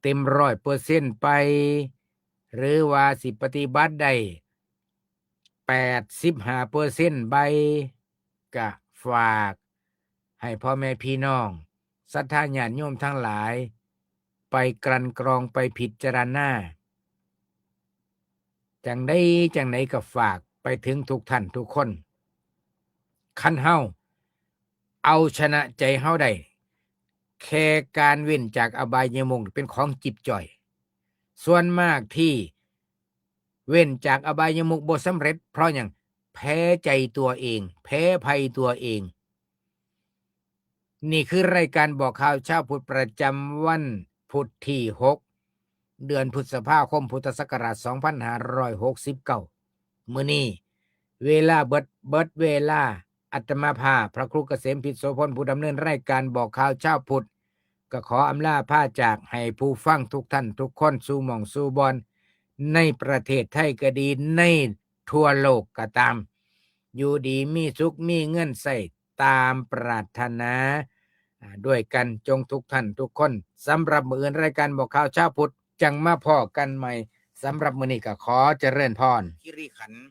เต็มร้อยเปอร์เซ็นต์ไป หรือว่าสิปฏิบัติได้แปดสิบห้าเปอร์เซ็นต์ไป กะฝากให้พ่อแม่พี่น้องศรัทธาญาติโยมทั้งหลาย ไปกลั่นกรอง ไปพิจารณา จั่งใดจั่งใดก็ฝากไปถึงทุกท่านทุกคน คันเฮาเอาชนะใจเฮาได้ แค่การเว้นจากอบายมุขเป็นของจิ๊บจ้อย ส่วนมากที่เว้นจากอบายมุขบ่สำเร็จ เพราะหยัง แพ้ใจตัวเอง แพ้ภัยตัวเอง นี่คือรายการบอกข่าวเช้าพุธประจำวันพุธที่หก เดือนพฤษภาคม พุทธศักราชสองพันห้าร้อยหกสิบเก้า มื้อนี้เวลาเบิด เบิดเวลา อาตมาภาพพระครูเกษม พิษโสพล ผู้ดำเนินรายการบอกข่าวเช้าพุธ ก็ขออำลาพาจาก ให้ผู้ฟังทุกท่านทุกคนสู่หม่องสู่บ่อน ในประเทศไทยก็ดี ในทั่วโลกก็ตาม อยู่ดีมีสุข มีเงินใช้ตามปรารถนา อ่า ด้วยกันจงทุกท่านทุกคน สำหรับมื้ออื่นรายการบอกข่าวเช้าพุธจั่งมาพ้อกันใหม่ สำหรับมื้อนี้ก็ขอเจริญพร คีรีขันธ์